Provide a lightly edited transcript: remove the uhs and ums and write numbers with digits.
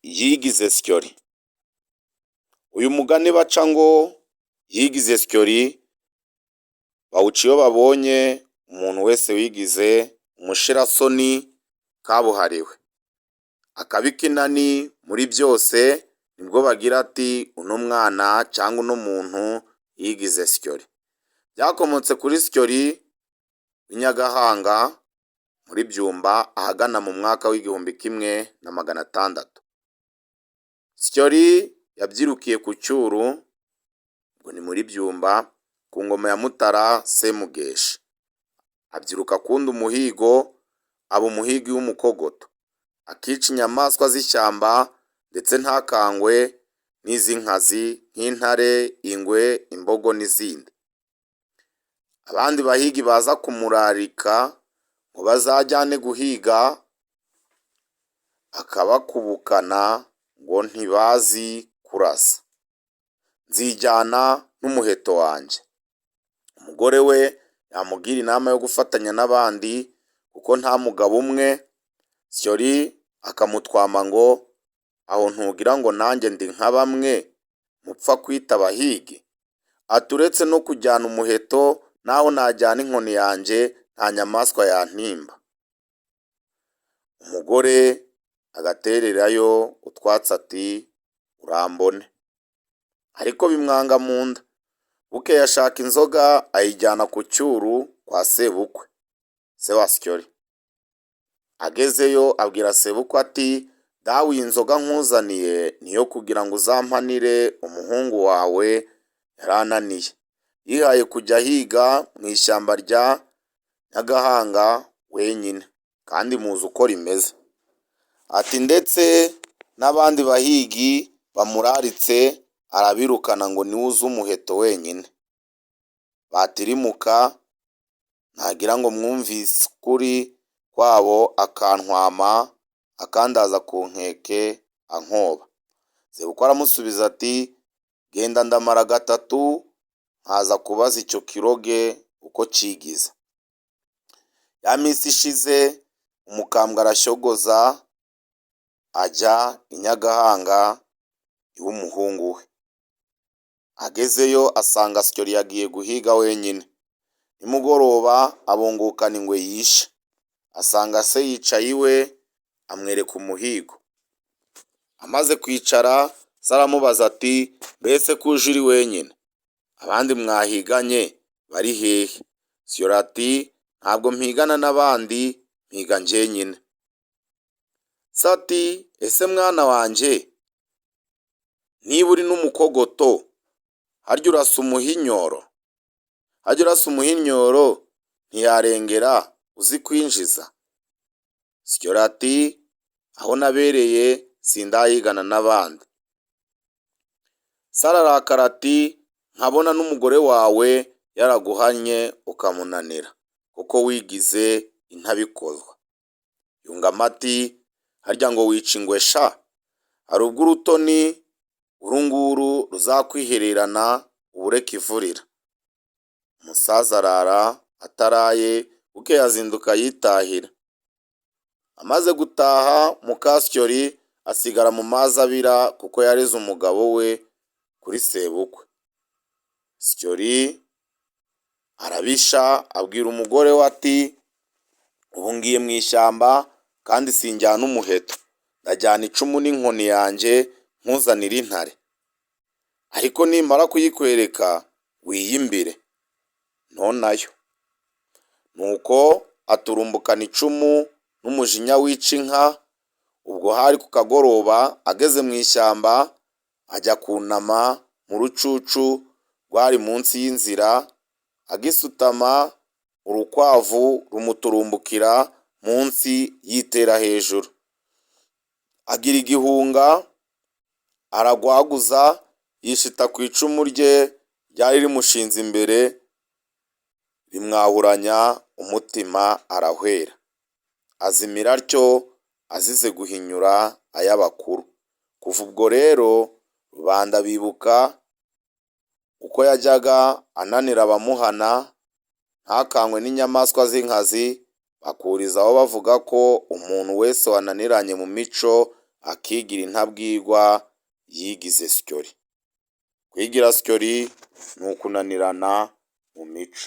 Yigize Syoli. Uyu mugani baca ngo yigize Syoli, bawuca iyo babonye umuntu wese wigize umushirasoni kabuhariwe, akaba ikinani muri byose, nibwo bagira ati uno mwana cyangwa uno muntu yigize Syoli. Byakomotse kuri Syoli w'i Nyagahanga muri Byumba, ahagana mu mwaka w'1600. Syoli yabyirukiye ku Cyuru, ngo ni muri Byumba, ku ngoma ya Mutara Semugeshi. Abyiruka akunda umuhigo, aba umuhigi w'umukogoto, akica inyamaswa z'ishyamba ndetse ntakangwe n'iz'inkazi nk'intare, ingwe, imbogo n'izindi. Abandi bahigi baza kumurarika ngo bazajyane guhiga, akabakubukana ngo ntibazi kurasa. Nzijyana n'umuheto wanjye. Umugore we yamugira inama yo gufatanya n'abandi kuko nta mugabo umwe, Syoli akamutwama ngo aho ntugira ngo nanjye ndi nka bamwe mupfa kwita abahigi? Ati uretse no kujyana umuheto, naho najyana inkoni yanjye nta nyamaswa yantimba. Umugore agatererayo utwatsi ati urambone. Ariko bimwanga mu nda. Bukeye ashaka inzoga ayijyana ku Cyuru kwa sebukwe, se wa Syoli. Agezeyo abwira sebukwe ati dawe, iyi nzoga nkuzaniye ni iyo kugira ngo uzampanire umuhungu wawe yarananiye. Yihaye kujya ahiga mu ishyamba rya Nyagahanga wenyine, kandi muzi uko rimeze. Ati ndetse n'abandi bahigi bamuraritse arabirukana ngo niwe uzi umuheto wenyine. Batirimuka nagira ngo mwumvise ukuri kwabo, akantwama akandaza ku nkeke ankoba. Sebukwe aramusubiza ati genda ndamara gatatu nkaza kubaza icyo kiroge uko cyigize. Ya minsi ishize umukambwe arashyogoza ajya i Nyagahanga iw'umuhungu we. Agezeyo asanga Syoli yagiye guhiga wenyine. Nimugoroba abungukana ingwe yishe, asanga se yicaye iwe, amwereka umuhigo. Amaze kwicara se aramubaza ati mbese ko uje uri wenyine, abandi mwahiganye bari hehe? Syoli ati ntabwo mpigana n'abandi, mpiga njyenyine. Se ati ese mwana wanjye, niba uri n'umukogoto, harya urasa umuhinyoro? Harya urasa umuhinyoro ntiyarengera uzi kwinjiza? Syoli ati aho nabereye sindahigana n'abandi. Se ararakara ati nkabona n'umugore wawe yaraguhannye ukamunanira, kuko wigize intabikozwa. Yungamo ati harya ngo wica ingwe sha? Hari ubwo urutoni uru nguru ruzakwihererana ubure kivurira. Umusaza arara ataraye, bukeye azinduka yitahira. Amaze gutaha muka Syoli asigara mu mazi abira kuko yareze umugabo we kuri sebukwe. Syoli arabisha abwira umugore we ati ubu ngiye mu ishyamba kandi sinjyana umuheto, ndajyana icumu n'inkoni yanjye nkuzanire intare, ariko nimara kuyikwereka wiyimbire ntonayo. Nuko aturumbukana icumu n'umujinya wica inka. Ubwo hari ku kagoroba, ageze mu ishyamba ajya kunama mu rucucu rwari munsi y'inzira, agisutama urukwavu rumuturumbukira munsi yitera hejuru, agira igihunga aragwaguza yishita ku icumu rye ryari rimushinze imbere, rimwahuranya umutima arahwera, azimira atyo azize guhinyura ay'abakuru. Kuva ubwo rero rubanda bibuka uko yajyaga ananira abamuhana ntakangwe n'inyamaswa z'inkazi, bakurizaho bavuga ko umuntu wese wananiranye mu mico Akigira intabwirwa yigize syori. Kwigira syori ni ukunanirana mu mico.